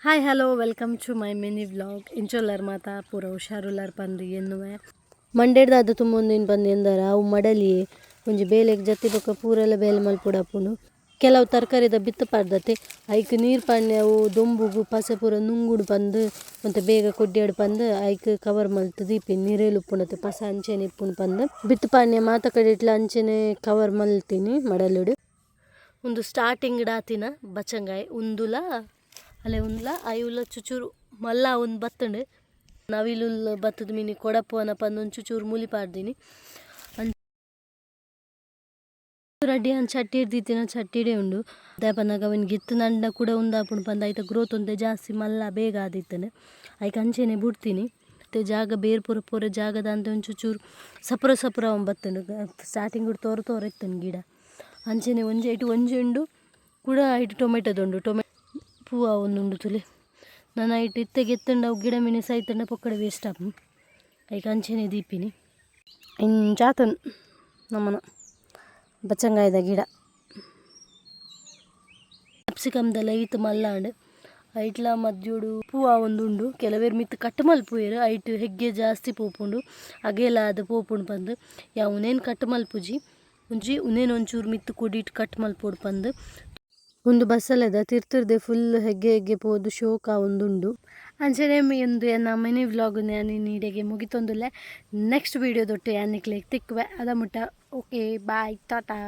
Hi hello welcome to my mini vlog. ಇಂಚೊಲ್ಲರ್ ಮಾತ ಪೂರ ಹುಷಾರುಲ್ಲಾರ್ ಪಂದ್ ಎನ್ನುವೆ. ಮಂಡೆಡ್ದಾದ್ ತುಂಬೊಂದಿನ ಪಂದ್ ಎಂದರ ಅವು ಮಡಲಿಯೇ ಒಂಜಿ ಬೇಲೆಗ್ ಜತ್ತಿ ಬೊಕ್ಕ ಪೂರೆಲ ಬೇಲೆ ಮಲ್ಪೊಡಾಪುಂಡು. ಕೆಲವು ತರಕಾರಿದ ಬಿತ್ತ್ ಪಾಡ್ದತೆ ಐಕ್ ನೀರ್ ಪಾಡ್ನೆ ಅವು ದೊಂಬುಗು ಪಸೆ ಪೂರ ನುಂಗುಂಡು ಪಂದ್ ಒಂತೆ ಬೇಗ ಕೊಡ್ಯಡ್ ಪಂದ್ ಐಕ್ ಕವರ್ ಮಲ್ತ್ ದೀಪಿ ನಿರೆಲ್ ಉಪ್ಪುಂಡತೆ ಪಸೆ ಅಂಚೆನೆ ಇಪ್ಪುಂಡು ಪಂದ್ ಬಿತ್ತ್ ಪಾಡ್ನೆ ಮಾತ ಕಡೆಟ್ಲ ಅಂಚೆನೆ ಕವರ್ ಮಲ್ತಿನಿ ಮಡಲುಡು. ಉಂದು ಸ್ಟಾರ್ಟಿಂಗ್ ಡಾತಿನ ಬಚಂಗಾಯಿ ಉಂದುಲ ಅಲೆ ಉಂದುಲ ಐವುಲ ಚುಚುರು ಮಲ್ಲ ಉಂದು ಬತ್ತುಂಡು. ನವಿಲುಲ್ ಬತ್ತುದು ಮಿನಿ ಕೊಡಪುವನ ಪಂದ್ ಒಂಜಿ ಚುಚುರು ಮೂಲಿ ಪಾಡ್ದಿನಿ. ರಡ್ಡಿ ಅಂಚ ಚಟ್ಟಿ ದೀತಿನ ಚಟ್ಟಿಡೇ ಉಂಡು. ದಾಯೆ ಪನ್ನಗ ಅವೆನ್ ಗಿತ್ತ್ ನಂಡ ಕೂಡ ಉಂದಾಪುಂಡು ಪಂದ್ ಐತ ಗ್ರೋತ್ ಒಂತೆ ಜಾಸ್ತಿ ಮಲ್ಲ ಬೇಗ ಆದಿತ್ತುಂಡು. ಐಕ್ ಅಂಚೆನೆ ಬುಡ್ತೀನಿ. ಇತ್ತೆ ಜಾಗ ಬೇರ್ ಪೂರ ಪೂರ ಜಾಗದ ಅಂತ ಒಂಚೂರು ಚೂರು ಸಪುರ ಸಪುರ ಬತ್ತುಂಡು. ಸ್ಟಾರ್ಟಿಂಗ್ ತೋರ ತೋರ ಇತ್ತುಂಡು ಗಿಡ. ಅಂಚೆನೆ ಒಂಜಿ ಐಟ್ ಒಂಜಿ ಉಂಡು ಕೂಡ ಐಟ್ ಟೊಮೆಟೊದುಂಡು. ಟೊಮೆ ಪೂವ ಒಂದುಂಡು ತುಲೆ. ನನ ಐಟ್ ಇತ್ತೆ ಗೆತ್ತುಂಡ ಅವು ಗಿಡ ಮಿನಿ ಸೈತುಂಡ ಪೊಕ್ಕಡೆ ವೇಸ್ಟ್ ಆಪುಂಡು. ಐಕ್ ಅಂಚೆನೆ ದೀಪಿನಿ. ಇಂಚಾತನ್ ನಮನ ಬಚ್ಚಂಗಾಯದ ಗಿಡ. ಕ್ಯಾಪ್ಸಿಕಮ್ದೆಲ್ಲ ಈತ್ ಮಲ್ಲಾಂಡ್. ಐಟ್ಲ ಮದ್ಯೊಡು ಪೂವ ಒಂದುಂಡು. ಕೆಲವೆರ್ ಮಿತ್ತ್ ಕಟ್ ಮಲ್ಪುವೆರ್ ಐಟ್ ಹೆಗ್ಗೆ ಜಾಸ್ತಿ ಪೋಪುಂಡು ಅಗೆಲ ಆದ್ ಪೋಪುಂಡು ಪಂದ್. ಯಾನ್ ಉನೇನ್ ಕಟ್ ಮಲ್ಪುಜಿ. ಒಂಜಿ ಉಂದೆನ್ ಒಂಚೂರು ಮಿತ್ತ್ ಕೊಡಿಟ್ ಕಟ್ ಮಲ್ಪೊಡು ಪಂದ್. ಉಂದು ಬಸಲೆದ ತಿರ್ತುರ್ದೆ ಫುಲ್ ಹೆಗ್ಗೆ ಹೆಗ್ಗೆ ಪೋದು ಶೋಕ ಆವೊಂದುಂಡು. ಅಂಚನೆ ಉಂದು ಎನ್ನ ಮಿನಿ ವ್ಲಾಗ್ ಯಾನ್ ಇಡೆಗೆ ಮುಗಿತೊಂದುಲ್ಲೆ. ನೆಕ್ಸ್ಟ್ ವೀಡಿಯೋ ದೊಟ್ಟು ಯಾನ್ ನಿಕ್ಲೆಗ್ ತಿಕ್ಕುವೆ. ಅದ ಮುಟ್ಟ ಓಕೆ ಬಾಯ್ ಟಾಟಾ.